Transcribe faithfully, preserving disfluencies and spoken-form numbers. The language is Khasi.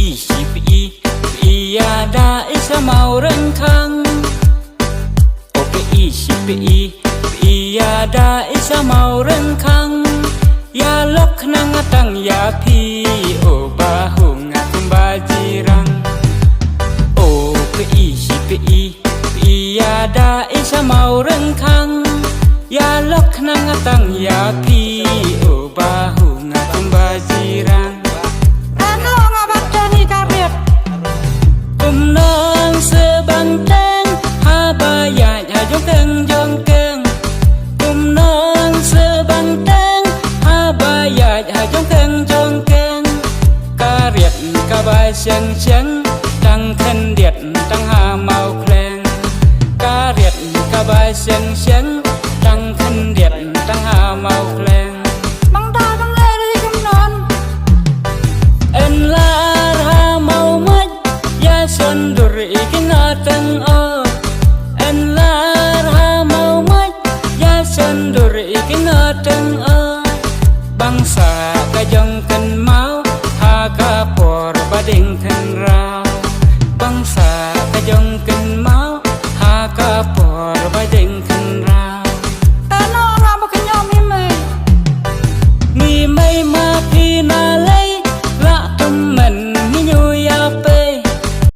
Shi phi, phi ïada i sha maw ryngkhang. O phi, shi phi, phi ïada i sha maw ryngkhang. Ïa lok khnang nga tang ïa phi, o ba hung nga kumba jirang. O phi, shi phi, phi ïada i sha maw ryngkhang. Ïa lok khnang nga tang ïa phi, o ba hung nga kumba jirang. Ano nga bat tang i ka riat. Kum nong se bang teng, haba ïa ïa jong keng jong keng. Kum nong se bang teng, haba ïa ïa jong keng jong keng. Ka riat ka bai siang siang, tang khyndiat tang ha maw khleng. Ka riat ka bai siang siang,